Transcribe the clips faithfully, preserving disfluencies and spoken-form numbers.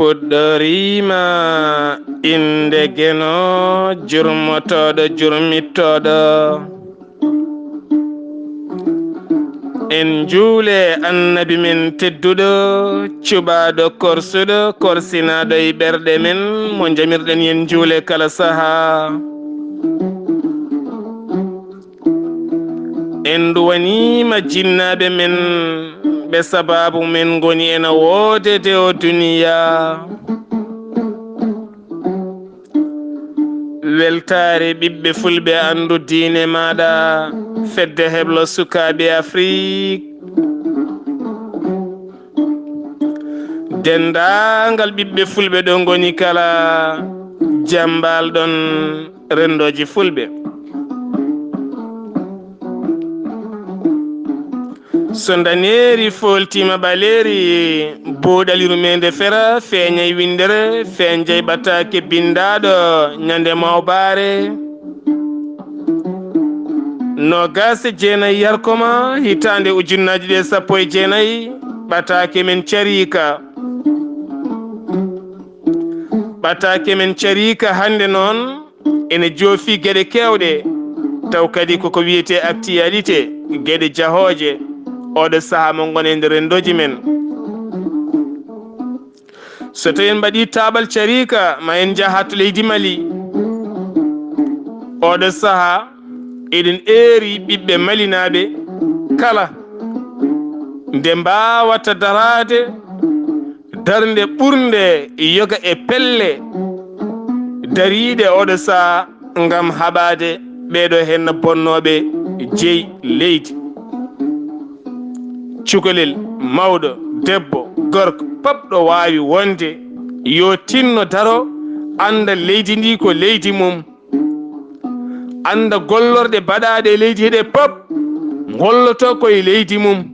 Fuɗɗoriima innde Geno, jurmotooɗo, jurmittooɗo. En njuule Annabi men tedduɗo, cuɓaaɗo, korsuɗo, korsinaaɗo e ɓerɗe men, mo njamirɗen yen njuule kala sahaa. En nduwaniima jinnaaɓe men, ɓe sabaabu men ngoni ena woodede o duniyaa. Weltaare ɓiɓɓe fulɓe, anndu diine maaɗa, fedde heblo sukaaɓe Afrik. Denndaangal ɓiɓɓe fulɓe ɗo ngoni kala, jambalɗon renndooji fulɓe. So ndaneeri fooltiima ɓaleeri, buuɗal yurmeende fera, feeñay winndere, feeñjay ɓataake binndaaɗo ñande mawbaare. Noogaas e jeenay yarkoma, hitaande ujunnaaji ɗiɗi e sappo e jeenay, ɓataake men cariika. Ɓataake men cariika hannde noon ene joofi geɗe keewɗe, taw kadi koko wiyetee actualité, geɗe jahooje, oɗo sahaa mo ngonen e nder renndooji men. So tawi en mbaɗii taaɓal cariika, ma en njah haa to leydi Mali. Oɗo sahaa, eɗen eeri ɓiɓɓe malinaaɓe kala nde mbaawata daraade darnde ɓurnde yoga e pelle dariiɗe oɗo sahaa ngam haɓaade ɓeeɗo henna bonnooɓe jeyi leydi. Cukalel, mawɗo, debbo, gorko, pop ɗo waawi wonde yo tinno daro, annda leydi ndi ko leydi mum, annda gollorɗe baɗaaɗe e leydi heɗe pop ngolloto ko e leydi mum.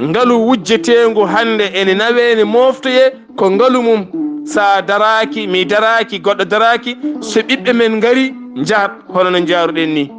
Ngalu wujjeteengu hannde ene nawee, ene mooftoyee ko ngalu mum. So a daraaki, mi daraaki, goɗɗo daraaki, so ɓiɓɓe men ngari, njahat hono no njaaruɗen ni.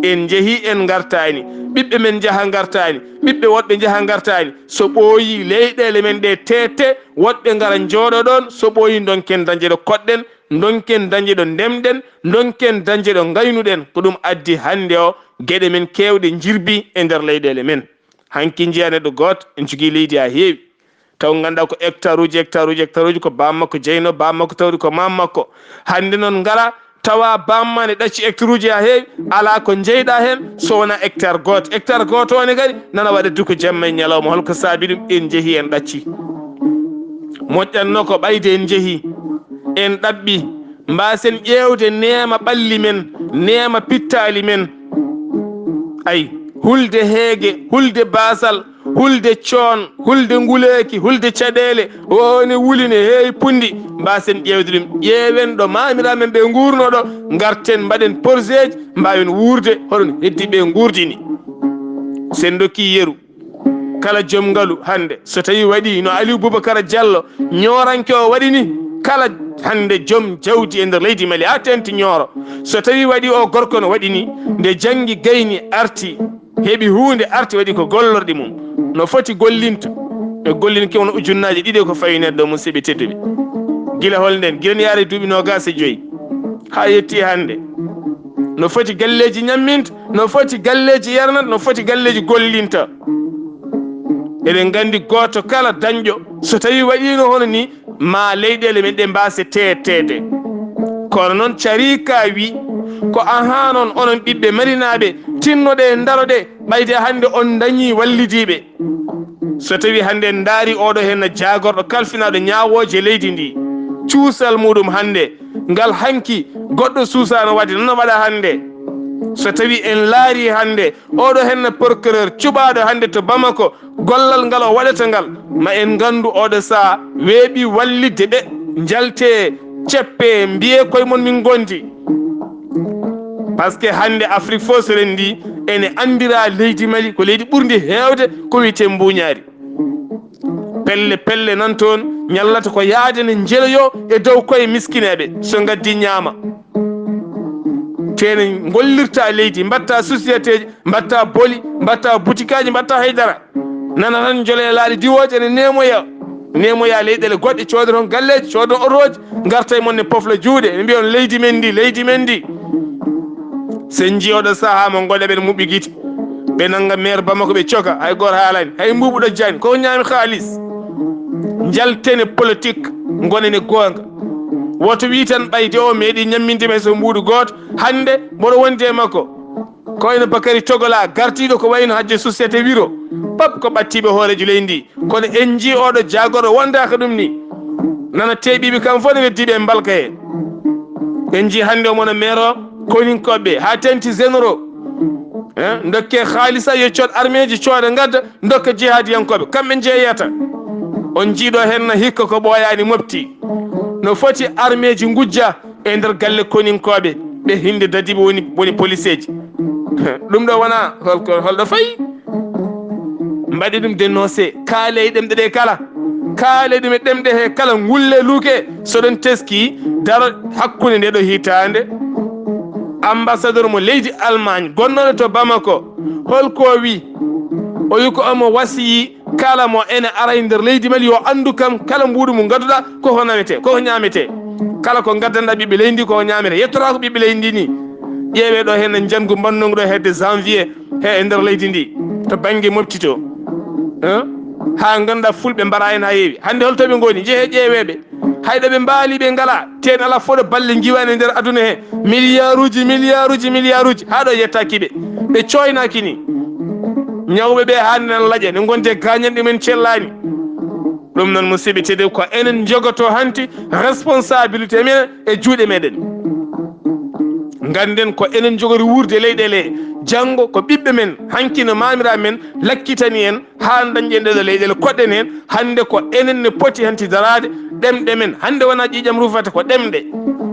En njehii, en ngartaani. Ɓiɓɓe men njaha, ngartaani. Ɓiɓɓe woɗɓe njaha, ngartaani. So ɓooyii, leyɗeele men ɗe teette, woɗɓe ngara njooɗo ɗoon. So ɓooyii, ndonken dañde ɗo koɗɗen, ndonken dañde ɗo ndemɗen, ndonken dañde ɗo ngaynuɗen. Ko ɗum addi hannde o geɗe men keewɗe njirbi e nder leyɗeele men. Hanki njiya neɗɗo gooto ene jogii leydi haa heewi. Taw ngannduɗaa ko hectare uji, hectare uji, hectare uji ko baam makko jeyno, baam makko tawri ko maam makko. Hannde noon ngara tawa baam ma ne ɗacci hectare uji haa heewi, alaa ko njeyɗaa heen so wonaa hectare gooto. Hectare gooto o ne kadi nana waɗa duko jamma e ñalawma. Holko saabi ɗum? En njehii en ɗacci. Moƴƴatno ko ɓayde en njehii, en ɗaɓɓi, mbaasen ƴeewde neema ɓalli men, neema pittaali men. Ay, hulde heege, hulde baasal, hulde coon, hulde nguleeki, hulde caɗeele, o ne wuli ne heewi punndi, mbaasen ƴeewde ɗum. Ƴeewen ɗo maamiraaɓe men ɓe nguurno ɗo, ngarten mbaɗen porseeji, mbaawen wuurde hoɗon heddi ɓe nguurdini. Sen ndokki yeru. Kala joom ngalu hannde, so tawii waɗii no Aliou Boubacara Diallo, ñooranke o waɗi ni, kala hannde joom jawdi e nder leydi Mali, haa teeŋti Ñooro, so tawii waɗii o gorko no waɗi ni, nde janngi gayni arti, heɓi huunde arti waɗi ko gollorɗi mum, no foti gollinto, ɓe gollinki won ujunnaaje ɗiɗi ko fawi neɗɗo, musidɓe tedduɓe. Gila hol nden? Gila ne yaari duuɓi noogaas e joyi haa yetti hannde. No foti galleeji ñamminta, no foti galleeji yarnata, no foti galleeji gollinta. Eɗen nganndi gooto kala dañɗo, so tawii waɗiino hono ni, ma leyɗeele men ɗe mbaase teetteede. Kono noon, cariika wi ko ahaa noon, onon ɓiɓɓe malinaaɓe, tinnoɗee, ndaroɗee, ɓayde hannde on ndañii wallidiiɓe. So tawii hannde en ndaari oɗo heen no jaagorɗo kalfinaaɗo ñaawooje leydi ndi, cuusal muɗum hannde ngal hanki goɗɗo suusaano waɗde, noon waɗa hannde. So tawii en laarii hannde oɗo heen no procureur cuɓaaɗo hannde to Bamako, gollal ngal o waɗata ngal, ma en nganndu oɗo sahaa weeɓi wallitde ɓe, njaltee, ceppee, mbiyee koye mon min ngondi. Par ce que hannde Afrik fof so renndi, ene anndira leydi Mali ko leydi ɓurndi heewde ko wiyetee mbuuñaari. Pelle pelle nan toon, ñallata ko yahde ne njeloyoo e dow koye miskineeɓe, so ngaddi ñaama. Tene ngollirta leydi, mbatta sociétéji, mbatta boli, mbatta butikaaji, mbatta haydara. Nana tan njoloya laaɗe diwooje ene neemoya. Nemoya leyɗeele goɗɗe, coodon galleeji, coodon otooji, ngarta e mon ne pofla juuɗe, ne mbiya on leydi men ndi, leydi men ndi. So en njii oɗo sahaa mo ngoɗe ɓen muɓɓi gite, ɓe nannga maire Bamako ɓe coka, hay gooto haalani, hay mbuuɓu ɗojjaani, ko ñaami haalis. Njalten e politique, ngonen e goonga. Woto wii tan ɓayde o meeɗi ñamminde men so mbuuɗu gooto, hannde mboɗo wondi e makko. Ko wayno Bakary Togola gardiiɗo ko wayno Hajjo Société Wiro, pap ko ɓattiiɓe hooreejo leydi ndi. Kono en njii oɗo jaagorɗo wondaaka ɗum ni. Nana teeɓiiɓe kam fof ne weddiiɓe e mbalka he. En njii hannde omo no maire o, koninkooɓe haa teŋti généraux. Eh, ndokke haalisa yo cood armeeji cooda ngadda, ndokka jihaadiyankooɓe. Kamɓe njeeyata. On njiiɗo heen no hikka ko ɓooyaani mofti. No foti armeeji ngujja e nder galle koninkooɓe, ɓe hinde dadiiɓe woni, woni poliseeji. Ɗum ɗo wona hol-, ko holɗo fayi? Mbaɗi ɗum dénoncé, kaale e ɗemɗe ɗe kala. Kaale ɗum e ɗemɗe he kala, ngulle luuke. So ɗon teski, daro hakkunde nde ɗo hitaande. Ambassadeur mo leydi Allemagne, gonnooɗo to Bamako, holko o wi? O wi ko omo wasiyi kala mo ene ara e nder leydi Mali, yo anndu kam kala mbuuɗu mo ngadduɗa, koko nawete, koko ñaamete. Kala ko ngaddanɗa ɓiɓɓe leydi ndi, koko ñaamete. Yettotaako ɓiɓɓe leydi ndi ni. Ƴeewe ɗo heen njanngu mbannongu ɗo hedde janvier he e nder leydi ndi, to bannge mofti to. Eh? Haa ngannduɗaa fulɓe mbara heen haa heewi. Hannde holto ɓe ngoni? Njehee ƴeeweeɓe. Hay ɗo ɓe mbaali ɓe ngalaa. Teen alaa fof ɗo balle ngiwaani e nder aduna he. Miliyaaruuji, miliyaaruuji, miliyaaruuji. Haa ɗo yettaaki ɓe. Ɓe cooynaaki ni. Ñawɓe ɓe haa nana laƴa, ne ngonde gaañan ɗumen cellaani. Ɗum noon, musidɓe tedduɓe, ko enen njogotoo hanti responsabilité men e juuɗe meɗen. Ngannden ko enen njogori wuurde leyɗeele he. Janngo ko ɓiɓɓe men, hanki no maamiraaɓe men lakkitani en haa dañɗen ɗeɗo leyɗeele, koɗɗen heen. Hannde ko enen ne poti hanti daraade ɗemɗe men. Hannde wonaa ƴiiƴam rufata, ko ɗemɗe.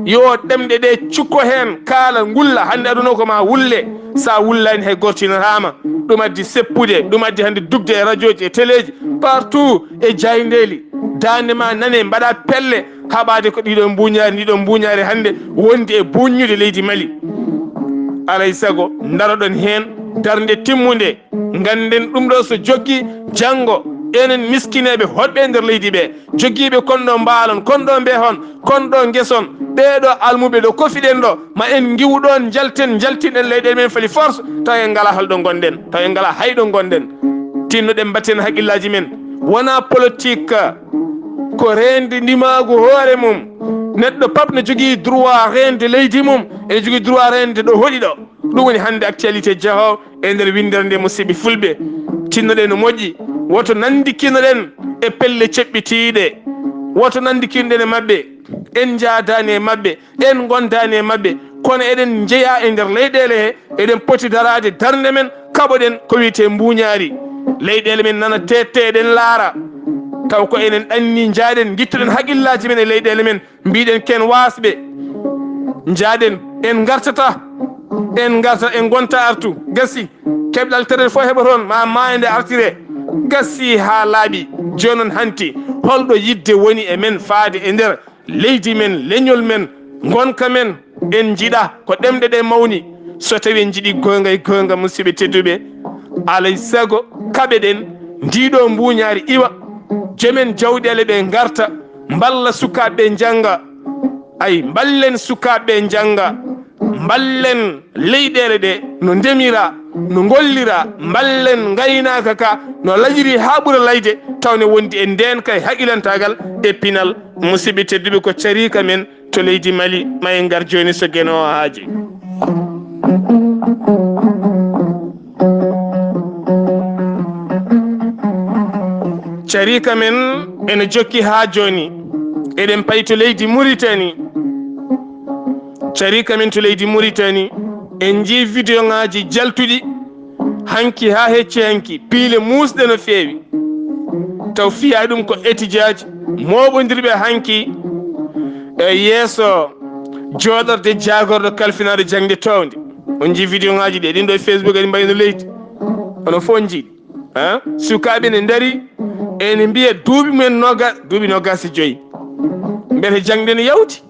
Yo ɗemɗe ɗe cukko heen, kaala, ngulla. Hannde aduna o ko ma wulle. Sa wullaani hay gortinotaama. Ɗum addi seppude, ɗum addi hannde dugde e rajooji, e teleeji, partout, e jaayndeeli. Daande ma nane, mbaɗa pelle, haɓaade ko ɗiɗo mbuuñaari, ndiɗo mbuuñaari hannde wondi e buuññude leydi Mali. Alay sago, ndaroɗon heen darnde timmunde. Ngannden ɗum ɗo so jokki, janngo, enen miskineeɓe hoɗɓe e nder leydi ɓe, jogiiɓe kon ɗo mbaalon, kon ɗo mbehon, kon ɗo ngeson, ɓee ɗo almuɓe ɗo kofiɗen ɗo, ma en ngiwu ɗoon, njalten, njaltinɗen leyɗeele men fali force, taw en ngalaa holɗo ngonɗen, taw en ngalaa hay ɗo ngonɗen. Tinnoɗen mbatten haqqillaaji men. Wonaa politique, ko reende ndimaagu hoore mum. Neɗɗo pap no jogii droit reende leydi mum, ene jogii droit reende ɗo hoɗi ɗo. Ɗum woni hannde actualité jahoowo e nder winndere nde, musidɓe fulɓe. Tinnoɗen no moƴƴi, woto nanndikinoɗen e pelle ceɓɓitiiɗe, woto nanndikinoɗen e maɓɓe, en njaadaani e maɓɓe, en ngondaani e maɓɓe, kono eɗen njeyaa e nder leyɗeele he, eɗen poti daraade darnde men, kaɓoɗen ko wiyetee mbuuñaari. Leyɗeele men nana teette, eɗen laara, taw ko enen ɗanni, njaaɗen, ngittuɗen haqqillaaji men e leyɗeele men. Mbiɗen ken waasɓe, njaaɗen, en ngartata, en ngarta, en ngonta artu. Gasi, keɓɗal teren fof heɓa toon, ma maayde artire. Gasi haa laaɓi. Jooni noon hanti, holɗo yiɗde woni e men faade e nder leydi men, leñol men, ngonka men? En njiɗa ko ɗemɗe ɗe mawni. So tawi en njiɗi goonga e goonga, musidɓe tedduɓe, alay sago kaɓeɗen ndiɗo mbuuñaari iwa, jomen jawɗeele ɓe ngarta, mballa sukaaɓe ɓe njannga. Ay, mballen sukaaɓe ɓe njannga, mballen leyɗeele ɗe no ndemira, no ngollira, mballen ngaynaaka ka no laƴiri haa ɓura layde, taw ne wondi e ndeenka e haqilantaagal e pinal. Musidɓe tedduɓe, ko cariika men to leydi Mali, ma en ngar jooni so Geno o haaji. Cariika men ene jokki haa jooni. Eɗen payi to leydi Muritani. Cariika men to leydi Muritani, en njii vidéo ŋaaji jaltuɗi hanki haa hecci hanki, piile muusɗe no feewi. Taw fiyaa ɗum ko étudiant ji mooɓondirɓe hanki e yeeso jooɗorde jaagorɗo kalfinaaɗo jaŋde toowde. On njii vidéo ŋaaji ɗi, ɗin ɗo e Facebook, eɗi mbayi no leydi. Onon fof on njii. Ha? Sukaaɓe ne ndari, ene mbiya duuɓi men noga-, duuɓi noogaas e joyi. Mbete jaŋde ne yawti?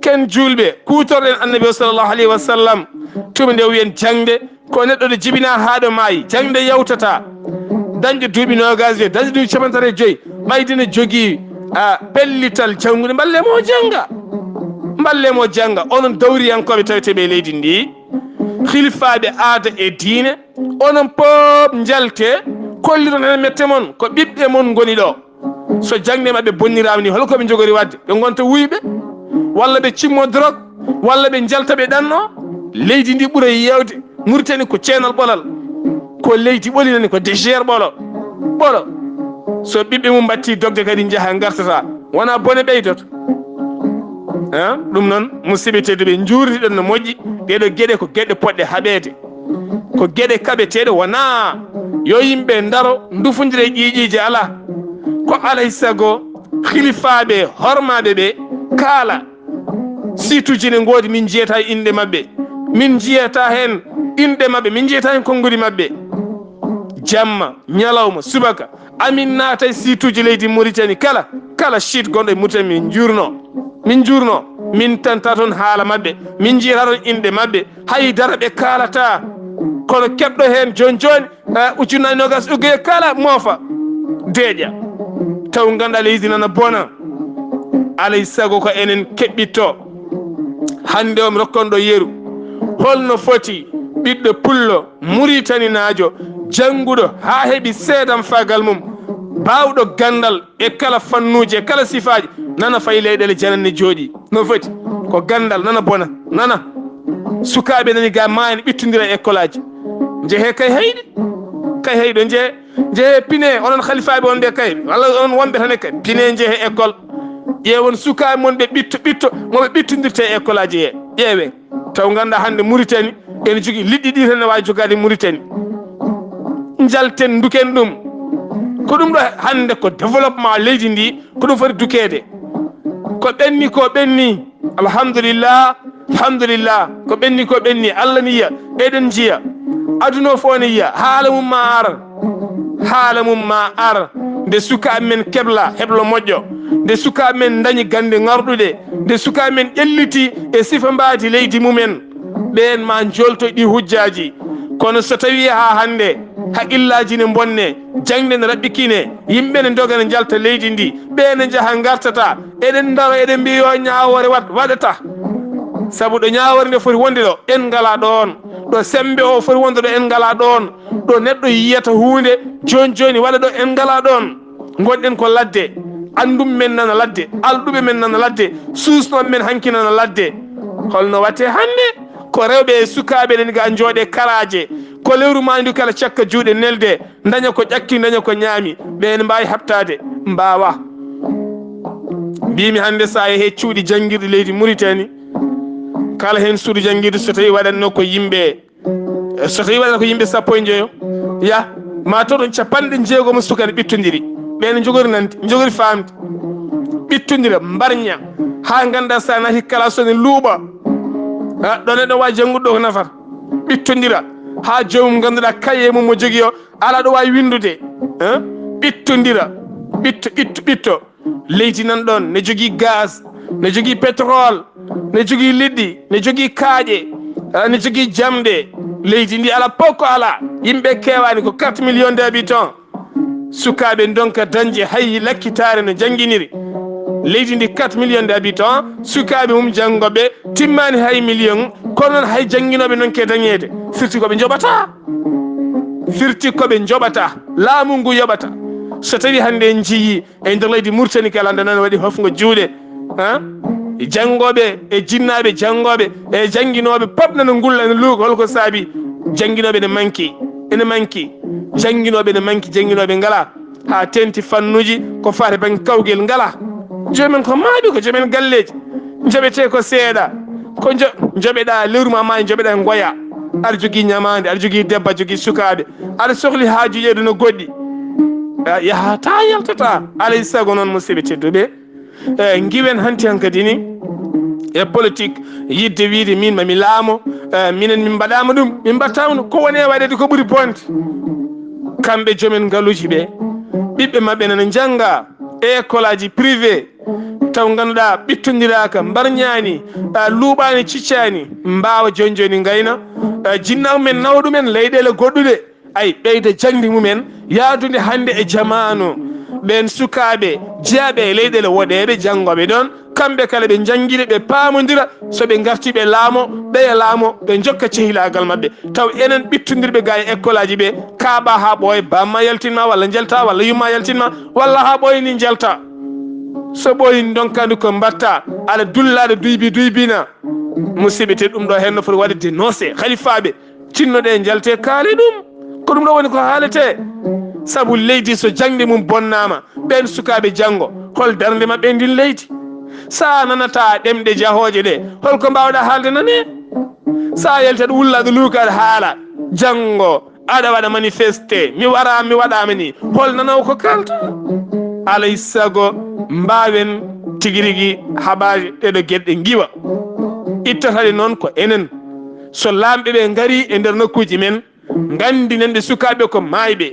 Ken juulɓe, kuutorɗen Annabi o sallallahu alayhi wa sallam, tuma nde o wiyen jaŋde ko neɗɗo ɗo jibinaa haa ɗo maayi, jaŋde yawtataa. Dañɗo duuɓi noogaas e joyi, dañɗo duuɓi cappanɗe tati e joyi, ɓayde ne jogii, a, pellital janngude, mballe mo jannga. Mballe mo jannga. Onon dawriyankooɓe tawetee ɓe e leydi ndi, hilifaaɓe aada e diine, onon pop njalte, kolliron heen mette mon, ko ɓiɓɓe mon ngoni ɗo. So jaŋde maɓɓe bonniraama ni, hol ko ɓe njogori waɗde? Ɓe ngonta wuyɓe, walla ɓe cimmo drogue, walla ɓe njalta ɓe ɗanno? Leydi ndi ɓura yeewde. Mauritanie ko ceenal ɓolal, ko leydi ɓolinani, ko désert ɓolo, ɓolo. So ɓiɓɓe mum mbatti dogde kadi njaha ngartata, wona bone ɓeydoto. Hein? Ɗum noon, musidɓe tedduɓe, njuurdiɗon no moƴƴi. Ɗeɗo geɗe ko geɗe poɗɗe haɓeede. Ko geɗe kaɓeteeɗe, wonaa yo yimɓe ndaro, ndufondira e ƴiiƴiije, alaa. Ko alay sago, hilifaaɓe, hormaaɓe ɓe kaala. Siituuji ne ngoodi, min njiyata inɗe maɓɓe. Min njiyata heen inɗe maɓɓe, min njiyata heen konngudi maɓɓe. Jamma, ñalawma, subaka, amin naata e siituuji leydi Mauritanie kala, kala siit gonɗo e Mauritanie min njuurno. Min njuurno, min tanta toon haala maɓɓe, min njiyata toon inɗe maɓɓe. Hay dara ɓe kaalata. Kono keɓɗo heen jooni jooni, eh, ujunnaji nogas uggoye kala moofa, deeƴa. Taw ngannduɗaa leydi nana bona. Alay sago ko enen keɓɓitto. Hannde o mi rokkon ɗo yeru. Holno foti ɓiɗɗo pullo Muritaninaajo jannguɗo haa heɓi seedamfaagal mum, baawɗo ganndal e kala fannuuji, e kala sifaaji, nana fayi leyɗeele jananne jooɗi. No foti ko ganndal, nana bona, nana. Sukaaɓe nani ga maayani ɓittondira e ekkolaaji. Njehe kay hayɗi, kay hayɗo njehe, njehe pine, onon halifaaɓe on ɓe kay, walla on wonɓe tan e kay, pine njehe école. Ƴeewon sukaaɓe mon ɓe ɓitto, ɓitto, mo ɓe ɓittondirta e ekkolaaji he. Ƴeewe. Taw ngannduɗaa hannde Mauritanie ene jogii liɗɗi ɗi tan ne waawi jogaade Mauritanie. Njalten, nduken ɗum. Ko ɗum ɗo hannde ko développement leydi ndi, ko ɗum foti dukeede. Ko ɓenni ko ɓenni. Alhamdulillah, alhamdulillah. Ko ɓenni ko ɓenni. Allah ni yiya. Eɗen njiya. Aduna o fof ne yiya. Haala mum ma ar. Haala mum ma ar. Nde sukaaɓe men kebla heblo moƴƴo. Nde sukaaɓe men ndañi gannde ŋarɗuɗe. Nde sukaaɓe men ƴelliti e sifa mbaadi leydi mumen, ɓeen ma njolto ɗi hujjaaji. Kono so tawii haa hannde haqillaaji ne mbonne, jaŋde ne raɓɓikine, yimɓe ne ndoga ne njalta leydi ndi, ɓee ne njaha ngartata, eɗen ndaro eɗen mbiya yo ñaawoore waɗ, waɗata. Sabu ɗo ñaawoore nde foti wonde ɗo, en ngalaa ɗoon. Ɗo semmbe o foti wonde ɗo, en ngalaa ɗoon. Ɗo neɗɗo yiyata huunde jooni jooni waɗa ɗo, en ngalaa ɗoon. Ngonɗen ko ladde, anndum men nana ladde, alɗuɓe men nana ladde, suusnooɓe men hanki nana ladde. Holno watte hannde? Ko rewɓe e sukaaɓe enen ga njooɗe karaaje, ko lewru maa ndu kala cakka juuɗe nelde, ndaña ko ƴakki, ndaña ko ñaami. Ɓe ene mbaawi haɓtaade, mbaawa. Mbiimi hannde so a yehii cuuɗi janngirɗi leydi Mauritanie, kala heen suudu janngirde so tawii waɗatno ko yimɓe So tawii waɗata ko yimɓe sappo e njoyo, ya, ma taw ɗon capanɗe jeegom suka ne ɓittondiri. Ɓe ne njogori nande, njogori faamde. Ɓittondira, mbarña, haa ngannda so a naati classe o ne luuɓa. Ha, ɗo neɗɗo waawi janngude ɗo ko nafata. Ɓittondira, haa joomum ngannduɗaa kaye mum mo jogii o, alaa ɗo waawi winndude. Ha? Ɓittondira, ɓitto, ɓitto, ɓitto. Leydi nan ɗon, ne jogii gaz, ne jogii pétrole, ne jogii liɗɗi, ne jogii kaaƴe, ah, ne jogii jamɗe. Leydi ndi alaa poko alaa. Yimɓe keewaani, ko quatre millions d'habitants. Sukaaɓe ndonka dañde hay lakkitaare no jannginiri. Leydi ndi quatre millions d'habitants, sukaaɓe mum janngooɓe timmaani hay million, kono noon hay jannginooɓe nonke dañeede. Firti ko ɓe njoɓata. Firti ko ɓe njoɓata. Laamu ngu yoɓata. So tawii hannde en njiyii e nder leydi Mauritanie kala nde noon waɗi hofngo juuɗe, ha? E janngooɓe, e jinnaaɓe janngooɓe, e jannginooɓe pop nana ngulla, ene luuka. Holko saabi? Jannginooɓe ne manki, ene manki. Jannginooɓe ne manki, jannginooɓe ngalaa. Haa teeŋti fannuuji ko faati bannge kawgel ngalaa. Jooni men ko mawɓe, ko jooni men galleeji. Njoɓetee ko seeɗa. Ko njo-, njoɓeɗaa lewru ma maayi, njoɓeɗaa ngoya. Aɗa jogii ñamaande, aɗa jogii debbo, aɗa jogii sukaaɓe. Aɗa sohli haajuuji aduna goɗɗi. A yahataa, yaltataa. Alay sago noon, musidɓe tedduɓe, e, ngiwen hanti hankadi ni e politique, yidde wiide min mami laamo, e, minen min mbaɗaama ɗum, min mbaɗtaama ɗum. Ko woni e waɗeede ko ɓuri bonde. Kamɓe joomen ngaluuji ɓe, ɓiɓɓe maɓɓe nana njannga e école aji privé, taw ngannduɗaa ɓittondiraaka, mbarñaani, a, luuɓaani, ciccaani, mbaawa jooni jooni ngayna, a, jinnaaɓe men nawa ɗumen leyɗeele goɗɗuɗe, ay, ɓeyda jaŋde mumen yaadude hannde e jamaanu. ɓeen sukaaɓe jeyaaɓe e leyɗeele woɗeeɓe, janngooɓe ɗoon, kamɓe kala ɓe njanngida, ɓe paamondira, so ɓe ngartii ɓe laamo, ɓeya laamo, ɓe njokka cehilaagal maɓɓe. Taw enen ɓittondirɓe gaa e ekkolaaji ɓe, kaaɓaa haa ɓooya, baam maa yaltin ma, walla njaltaa, walla yum maa yaltin ma, walla haa ɓooya ni njaltaa. So ɓooyi ndonkaani ko mbaɗtaa, aɗa dulla, aɗa duybi duybina. Musidɓe tedduɓe, ɗum ɗo heen no foti waɗde dénoncé. Halifaaɓe, tinnoɗee njaltee kaale ɗum. Ko ɗum ɗo woni ko haaletee. Sabu leydi so jaŋde mum bonnaama, ɓeen sukaaɓe janngo, hol darnde maɓɓe e ndin leydi? So a nanataa ɗemɗe jahooje ɗe, hol ko mbaawɗaa haalde nanee? So a yaltii aɗa wulla, aɗa luuka, aɗa haala, janngo aɗa waɗa manifesté, mi wara, mi waɗaama ni, hol nanoowo ko kaalta? Alay sago mbaawen tigi rigi haɓaaji ɗeɗo geɗe ɗe ngiwa. Ittata ɗe noon ko enen. So laamɓe ɓe ngarii e nder nokkuuji men, nganndinen ɓe sukaaɓe ko maayɓe,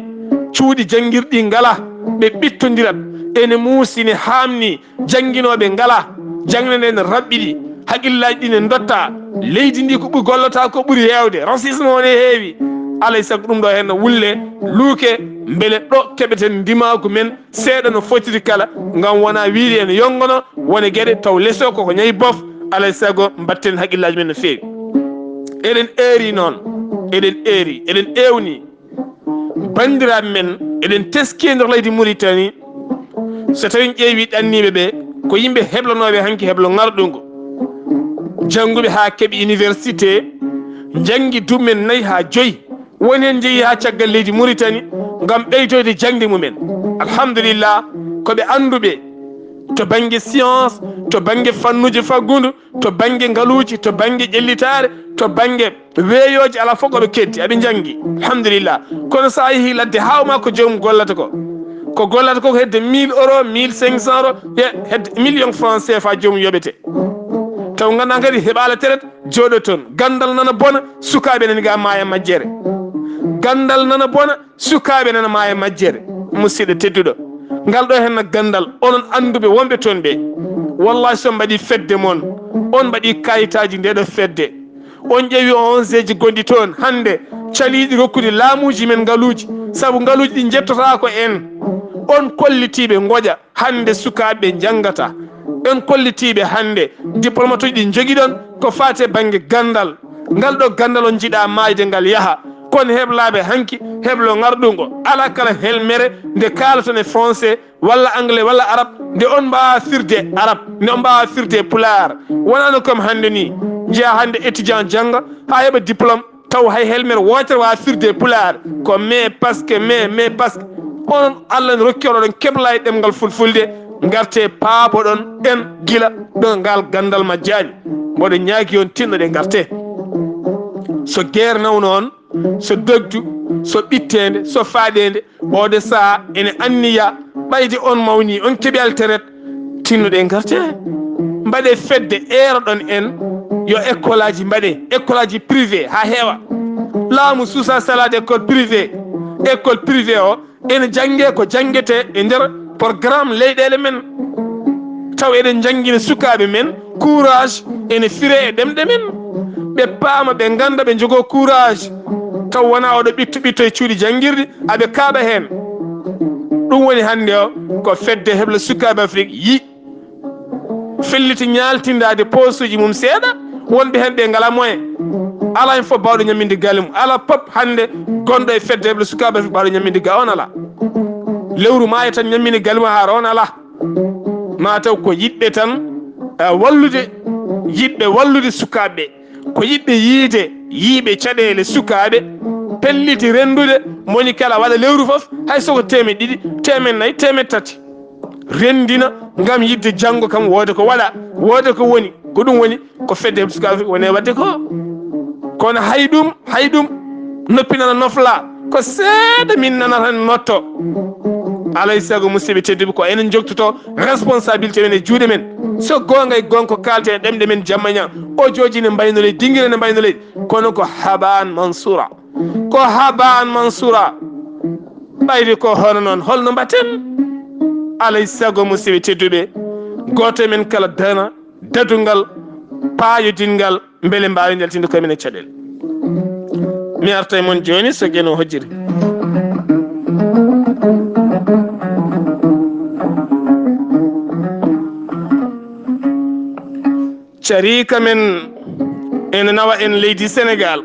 cuuɗi janngirɗi ngalaa, ɓe ɓittondirat, ene muusi, ne haamni, jannginooɓe ngalaa, jaŋde nde ne raɓɓiɗi, haqillaaji ɗi ne ndottaa, leydi ndi ko ɓuri gollataa ko ɓuri heewde, racisme o ne heewi. Alay sago ɗum ɗo heen no wulle, luuke, mbele ɗo keɓeten ndimaagu men seeɗa no fotiri kala, ngam wona wiyde ene yonngono, wone geɗe taw leso koko ñayi bof. Alay sago mbatten haqillaaji men no feewi. Eɗen eeri noon, eɗen eeri, eɗen ewni. Banndiraaɓe men, eɗen teskii e nder leydi Muritani, so tawii en ƴeewii ɗanniiɓe ɓe, ko yimɓe heblanooɓe hanki heblo ŋarɗungo. Jannguɓe haa keɓi université, njanngi duuɓi men nayi haa joyi. Woni heen njehii haa caggal leydi Muritani ngam ɓeydoyde jaŋde mumen. Alhamdulillah, ko ɓe annduɓe to bannge science, to bannge fannuuji faggudu, to bannge ngaluuji, to bannge ƴellitaare, to bannge weeyooji, alaa fof ko ɓe keddi, aɓe njanngi. Alhamdulillah. Kono so a yehii ladde haaw ma, ko joomum gollata ko. Ko gollata ko, ko hedde mille euros, mille cinq cents euros, e hedde million francs C F A joomum yoɓete. Taw nganndaa kadi heɓaala teret, jooɗo toon. Ganndal nana bona, sukaaɓe nani ga maaya majjere. Ganndal nana bona, sukaaɓe nana maaya majjere. Musidɗo tedduɗo, ngal ɗo heen ganndal, onon annduɓe wonɓe toon ɓe, wallahi so mbaɗi fedde mon, on mbaɗi kayitaaji nde ɗo fedde, on ƴeewi onzeeji gonɗi toon hannde caliiɗi rokkude laamuuji men ngaluuji, sabu ngaluuji ɗi njettotaako en, on kollitiiɓe ngoƴa. Hannde sukaaɓe njanngata. En kollitiiɓe hannde diplôme uji ɗi njogiɗon ko faati e bannge ganndal. Ngal ɗo ganndal on njiɗaa maayde ngal yaha. Kono heblaaɓe hanki, heblo ŋarɗungo, alaa kala helmere nde kaalaton e français walla anglais walla arab, nde on mbaawa firde arab, nde on mbaawa firde pulaar. Wonano comme hannde ni, njiya hannde étudiant jannga haa heɓa diplôme, taw hay helmere wootere waawa firde e pulaar, ko mais parce que, mais, mais parce que. Onon, Allah ne rokki oɗon keblaaɗe ɗemngal fulfulde, ngartee paaboɗon en gila ɗo ngal ganndal majjaani. Mboɗo ñaagi on tinnoɗe ngartee. So guerre nawno on, so dogdu, so ɓitteende, so faaɗeende, oo de sahaa ene anniya ɓayde on mawni, on keɓi alteret, tinnoɗe ngartee. Mbaɗee fedde eeroɗon en, yo école aji mbaɗee, école aji privé haa heewa. Laamu suusa salaade école privé. École privé o ene jannge ko janngete e nder programme leyɗeele men. Taw eɗen njanngina sukaaɓe men courage ene fire e ɗemɗe men. Ɓe paama, ɓe ngannda, ɓe njogoo courage. Taw wonaa oɗo ɓitto ɓitto e cuuɗi janngirɗi, aɓe kaaɓa heen. Ɗum woni hannde o ko fedde heblo sukaaɓe Afrik yi. Felliti ñaaltindaade posuuji mum seeɗa, wonɓe heen ɓe ngalaa moyen. Alaa heen fof baawɗo ñamminde galle mum. Alaa pop hannde gonɗo e fedde heblo sukaaɓe Afrik baawɗo ñamminde ga on alaa. Lewru maaya tan ñamminde galle mum haa rowna alaa. Ma taw ko yiɗɓe tan, eh, wallude, yiɗɓe wallude sukaaɓe ɓe. Ko yiɗɓe yiide, yiiɓe caɗeele sukaaɓe, pelliti renndude, moni kala waɗa lewru fof, hay so ko teemeɗɗe ɗiɗi, teemeɗɗe nayi, teemeɗɗe tati. Renndina ngam yiɗde janngo kam woode ko waɗa, woode ko woni, ko ɗum woni, ko fedde heblo sukaaɓe woni e waɗde ko. Kono hay ɗum, hay ɗum, noppi nana nofla, ko seeɗa min nanata notto. Alay sago, musidɓe tedduɓe, ko enen njogtoto responsabilité men e juuɗe men. So goonga e goonga ko kaalten e ɗemɗe men jamma e ñaam, o jooji ne mbayno leydi, dingire ne mbayno leydi, kono ko habaan mansura. Ko habaan mansura. Ɓayri ko hono noon, holno mbaɗten? Alay sago, musidɓe tedduɓe, gooto e men kala dana dadungal, paayodingal, mbele mbaawen yaltinde koye men e caɗeele. Mi arta e mon jooni so geno hojjiri. Tariika men ene nawa en leydi Senegaal.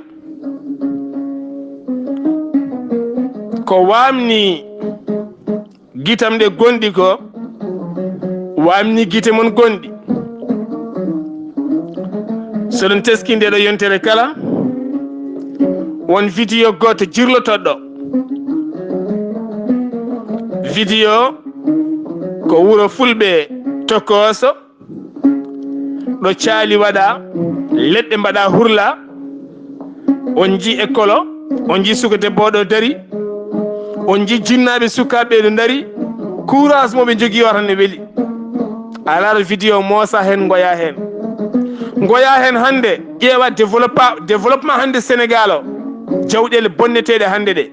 Ko waamni gitam ɗe gonɗi ko, waamni gite mon gonɗi. So ɗon teski nde ɗo yontere kala, won video gooto jirlotoɗo. Video ko wuro Fulɓe Tokooso, ɗo caali waɗa, leɗɗe mbaɗa hurla. On nji école o, on nji suka debbo o ɗo dari, on nji jinnaaɓe sukaaɓe ɗo dari, courage mo ɓe njogii o tan ne weli. A laara video, moosa heen, ngoya heen. Ngoya heen hannde, ƴeewa développa-, développement hannde Sénégal o, jawɗeele bonneteeɗe hannde ɗe,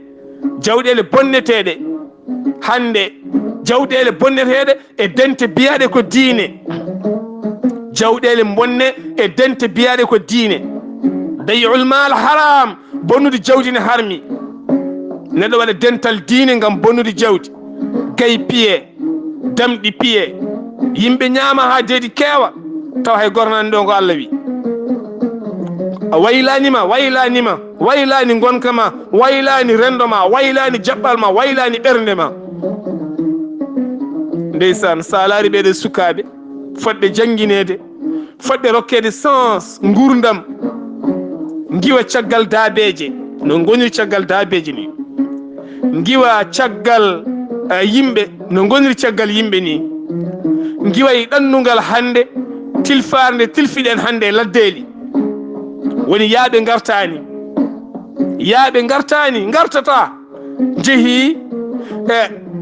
jawɗeele bonneteeɗe hannde, jawɗeele bonneteeɗe e dente biyaɗe ko diine. Jawɗeele bonne e dente biyaɗe ko diine. Day'ul maal haram, bonnude jawdi ne harmi. Neɗɗo waɗa dental diine ngam bonnude jawdi. Gay piye, damɗi piye. Yimɓe ñaama haa deedi keewa, tawa hay gornaani ɗo ko Allah wi. A waylaani ma, waylaani ma, waylaani ngonka ma, waylaani renndo ma, waylaani jaɓɓal ma, waylaani ɓernde ma. Ndeysaan, so a laari ɓeeɗo sukaaɓe, fotɓe janngineede, fotɓe rokkeede sens nguurndam, ngiwa caggal daabeeje, no ngoniri caggal daabeeje ni. Ngiwa caggal, eh, yimɓe, no ngoniri caggal yimɓe ni. Ngiwa e ɗannungal hannde, tilfaare nde tilfiɗen hannde e laddeeli. Woni yaaɓe ngartaani. Yaaɓe ngartaani, ngartataa. Njehii, e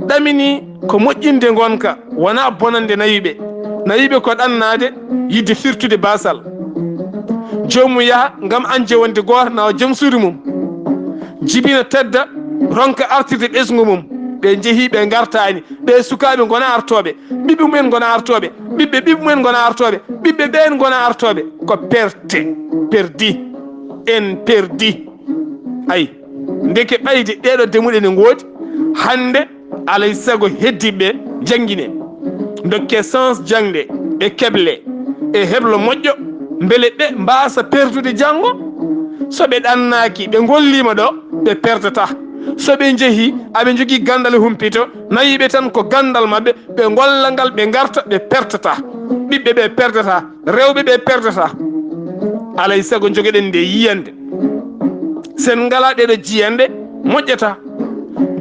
ɗamini ko moƴƴinde ngonka, wonaa bonande nawiyɓe. Nawiyɓe ko ɗannaade, yiɗde firtude baasal. Joomum yaha ngam añde wonde gooto, nawa joom suudu mum. Jibina tedda, ronka artirde ɓesngu mum. Ɓe njehii, ɓe ngartaani. Ɓe sukaaɓe ngona artooɓe. Ɓiɓɓe mumen ngona artooɓe. Ɓiɓɓe ɓiɓɓe mumen ngona artooɓe. Ɓiɓɓe ɓeen ngona artooɓe. Ko perte, perdi. En perdi. Ay, ndeke ɓayde ɗeeɗo demuɗe ne ngoodi, hannde alay sago heddiiɓe janngine, ndokke sens jaŋde e keble e heblo moƴƴo, mbele ɓe mbaasa perdude janngo. So ɓe ɗannaaki, ɓe ngolliima ɗo, ɓe perdata. So ɓe njehii, aɓe njogii ganndal e humpito, nawiiɓe tan ko ganndal maɓɓe, ɓe ngolla ngal, ɓe ngarta, ɓe perdata. Ɓiɓɓe ɓe perdata, rewɓe ɓe perdata. Alay sago njogoɗen nde yiyannde. Sen ngalaa ɗeɗo jiyannde, moƴƴata.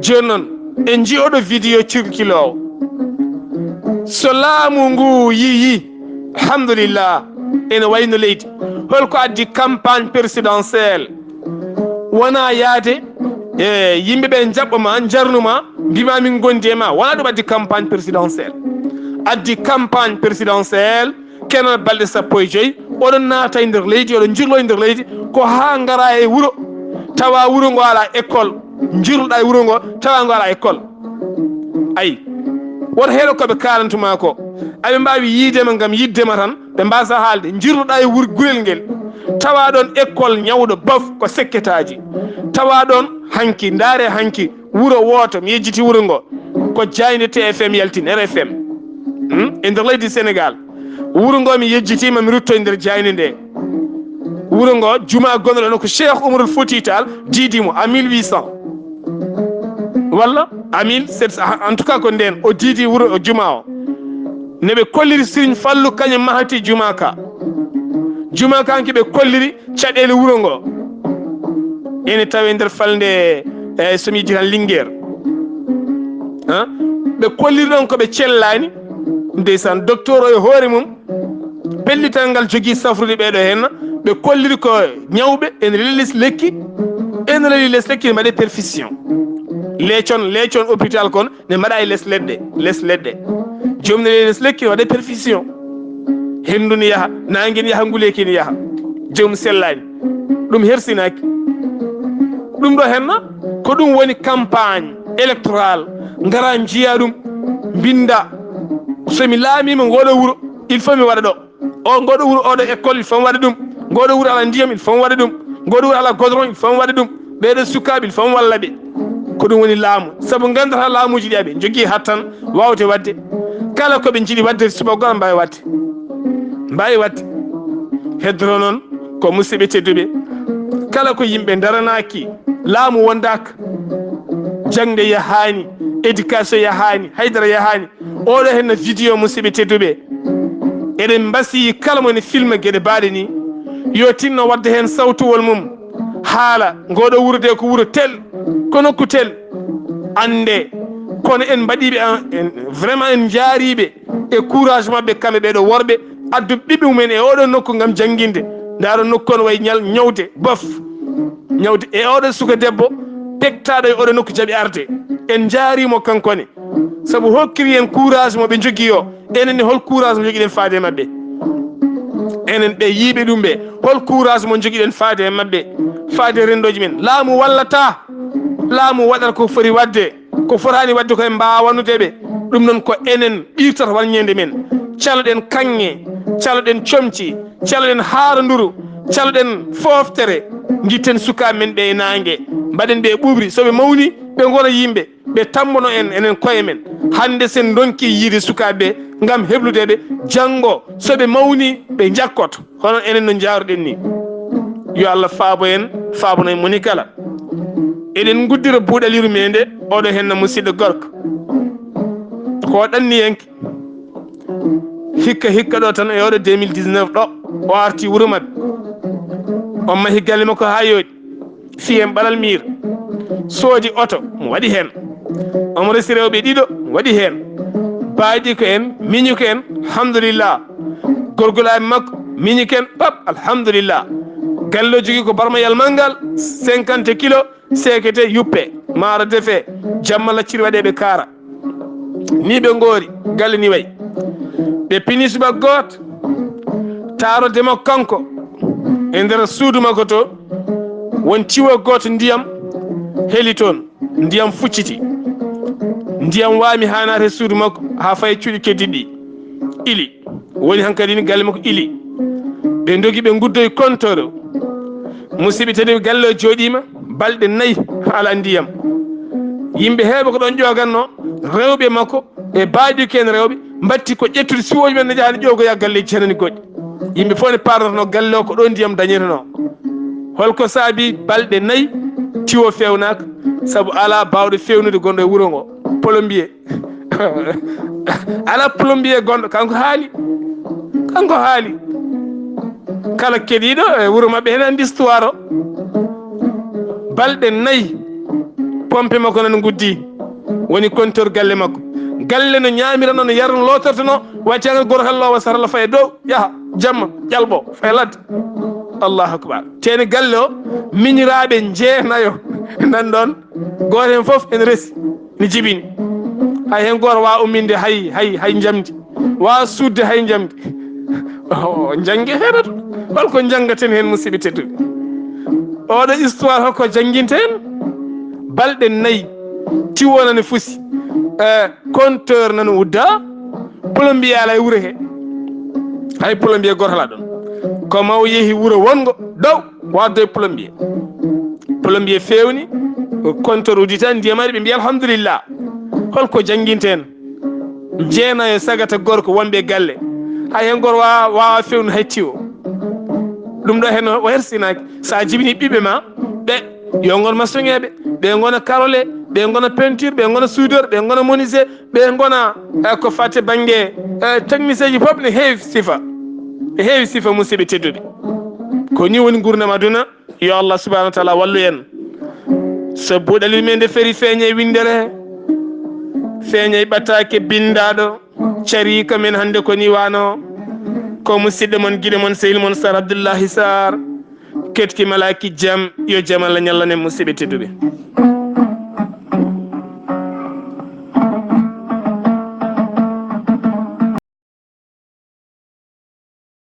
Jooni noon, en njii oɗo video cirkiloowo. So laamu ngu yiyii, alhamdulillah, ene wayno leydi. Holko addi campagne présidentielle? Wonaa yaade, e yimɓe ɓe njaɓɓa ma, njarnu ma, mbima min ngondi e ma. Wonaa ɗum addi campagne présidentielle. Addi campagne présidentielle, kenal balɗe sappo e joy, oɗon naata e nder leydi, oɗon njirlo e nder leydi, ko haa ngara e wuro, tawa wuro ngo alaa école, njirloɗaa e wuro ngo, tawa ngo alaa école. Ayi, woto heɗo ko ɓe kaalantuma ko. Aɓe mbaawi yiidema ngam yiddema tan, ɓe mbaasa haalde. Njirloɗaa e wur-, gurel ngel, tawa ɗon école ñawɗo bof ko sekketaaji. Tawa ɗon hanki, ndaare hanki, wuro wooto, mi yejjiti wuro ngo, ko jaaynde T F M yaltin, R F M. Hmm? E nder leydi Sénégal. Wuro ngo mi yejjitiima, mi rutto e nder jaaynde nde. Wuro ngo, juma gonɗo ɗon ko Cheikh Oumarul Fouti Tall, diidi mo à mille huit cents. Walla à mille sept cents, en tout cas ko ndeen, o diidi wuro, o juma o. Ne ɓe kolliri Serigne Fallou, kañum mahati juma ka. Juma ka hanki ɓe kolliri, caɗeele wuro ngo ene tawe nder falnde, eh, so mi yejjitii tan, Linguère. Han? Ɓe kolliri ɗon ko ɓe cellaani. Ndeysaan, docteur o e hoore mum, pellital ngal jogii safrude ɓeeɗo heen. Ɓe kolliri ko ñawɓe, ene leli les lekki, ene leli les lekki, ene mbaɗe perfusion. Leecon, leecon hôpital kon, ne mbaɗa e les leɗɗe, les leɗɗe. Joomum ne les lekki waɗa perfusion. Henndu ne yaha, naange ne yaha, nguleeki ne yaha. Joomum sellaani. Ɗum hersinaaki. Ɗum ɗo henna, ko ɗum woni campagne électorale. Ngara njiya ɗum, mbinda. So mi laamiima ngoɗo wuro, il faut mi waɗa ɗo. O, ngoɗo wuro, oɗo école, il faut mi waɗa ɗum. Ngoɗo wuro ala ndiyam, il faut mi waɗa ɗum. Ngoɗo wuro ala goudron, il faut mi waɗa ɗum. Ɓeeɗo sukaaɓe, il faut mi walla ɓe. Ko ɗum woni laamu. Sabu nganndata laamuuji ɗi aɓe njogii hattan waawde waɗde. Kala ko ɓe njiɗi waɗde, subaka goo mbaawi waɗde. Mbaawi waɗde. Heddoro noon ko musidɓe tedduɓe, kala ko yimɓe daranaaki, laamu wondaaka, jaŋde yahaani, éducation yahaani, haydara yahaani. Oɗo henna vidéo, musidɓe tedduɓe, eɗen mbasiyi kala mo ene filma geɗe baaɗe ni, yo tinno wadde heen sawtuwol mum, haala ngoɗo wuro de ko wuro tel, ko nokku tel, annde. Kono en mbaɗiiɓe en, en, vraiment en njaariiɓe e courage maɓɓe, kamɓe ɓeeɗo worɓe adduɓe ɓiɓɓe mumen e oɗo nokku ngam jannginde. Ndaaro nokku on wayi ñal ñawde, bof, ñawde e oɗo suka debbo pektaaɗo e oɗo nokku jaɓi arde. En njaariimo kanko ne, sabu hokkiri en courage mo ɓe njogii o. Enen ne, hol courage mo njogiɗen faade e maɓɓe? Enen ɓe yiiɓe ɗum ɓe, hol courage mo njogiɗen faade e maɓɓe, faade e renndooji men? Laamu wallata, laamu waɗata ko foti waɗde, ko fotaani waɗde ko e mbaawanude ɓe. Ɗum noon ko enen ɓirtata walñeende men. Caloɗen kaŋŋe, caloɗen comci, caloɗen haaranduru, caloɗen fooftere, ngitten sukaaɓe men ɓe e naange, mbaɗen ɓe e ɓuuɓri. So ɓe mawni, ɓe ngona yimɓe, ɓe tambono en, enen koye men. Hannde sen ndonki yiide sukaaɓe ɓe ngam heblude ɓe, janngo so ɓe mawni, ɓe njakkoto. Hono enen no njaaruɗen ni. Yo Allah faabo en, faabano en moni kala. Eɗen nguddira buuɗal yurmeende oɗo henna musidɗo gorko. Ko ɗanniyanke. Hikka, hikka ɗo tan e oɗo deux mille dix-neuf ɗo, o arti wuro maɓɓe. O mahi galle makko haa yooɗi. Fii en ɓalal miir. Soodi oto, mo waɗi heen. Omo resi rewɓe ɗiɗo, mo waɗi heen. Baayɗi ko en, miñi ko en, alhamdulillah. Gorgolaaɓe makko, miñi ko en, pap, alhamdulillah. Galle o jogii ko barmayal manngal, cinquante kilo, seekete, yuppe, maaro defe, jamma lacciri waɗe ɓe kaara. Ni ɓe ngoori, galle ni wayi. Ɓe pini subaka gooto, taarode makko kanko, e nder suudu makko to, won tiwo gooto ndiyam heli toon, ndiyam fucciti. Ndiyam waami haa naati e suudu makko, haa fayi cuuɗi keddiɗi ɗi. Ili. Woni hankadi ni galle makko ili. Ɓe ndogi, ɓe nguddoyi kontoore. Musidɓe tedduɓe, galle o jooɗiima balɗe nayi alaa ndiyam. Yimɓe heewɓe ko ɗoon ƴooganno, rewɓe makko e baayɗi ko en rewɓe, mbatti ko ƴettude siwooji men ne njaha ne ƴoogoya galleeji jeenani goɗɗi. Yimɓe fof ne paarnorno galle o ko ɗo ndiyam dañetenoo. Holko saabi balɗe nayi tiwo feewnaaka? Sabu alaa baawɗo feewnude gonɗo e wuro ngo, plombier. Alaa plombier gonɗo, kanko haali. Kanko haali. Kala keɗiiɗo e wuro maɓɓe heen anndi histoire o. Balɗe nayi, pompe makko nana nguddi. Woni kontor galle makko. Galle no ñaamiranoo, no yarno, lootortenoo, wacca ngal gooto kala loowa sarala faye dow, yaha, jamma, ƴalɓo, faye ladde. Allahu akbar. Teeni galle o, miñiraaɓe jeenayo nan ɗoon, gooto heen fof ene resi, ne jibini. Hay heen gooto waawa umminde hay, hay, hay njamndi. Waawa suuɗde hay njamndi. O, njannge heɗoto. Hol ko njanngaten heen, musidɓe tedduɓe? Oɗo histoire, hol ko jannginta heen? Balɗe nayi, tiwo nana fusi. Eh, compteur nana udda. Plombier alaa e wuro he. Hay plombier gooto alaa ɗoon. Ko maw yehi wuro wonngo dow, wadde plombier. Plombier feewni, compteur uddita, ndiyam ari, ɓe mbiya, "Alhamdulillah." Hol ko jannginta heen? Jeenayo sagata gorko wonɓe galle. Hay heen gooto waawa, waawa feewnude hay tiwo. Ɗum ɗo heen o hersinaaki. So a jibini ɓiɓɓe ma, ɓe yo ngon maçonŋeeɓe, ɓe ngona karole, ɓe ngona peinture, ɓe ngona soudeur, ɓe ngona menuisier, ɓe ngona, eh, ko fate bannge, eh, technicien ji fof ne heewi sifa. Ne heewi sifa, musidɓe tedduɓe. Ko ni woni nguurndam aduna. Yo Allah subhanahu wa taala wallu en. So buuɗal yurmeende ferii, feeña e winndere, feeña e ɓataake binndaaɗo, carii ko men hannde ko ni waano. Ko musidɗo mon, giɗo mon, sehil mon, Sar Abdullahi Sar. Ketki malaaki jam, yo jam Allah ñallan en, musidɓe tedduɓe.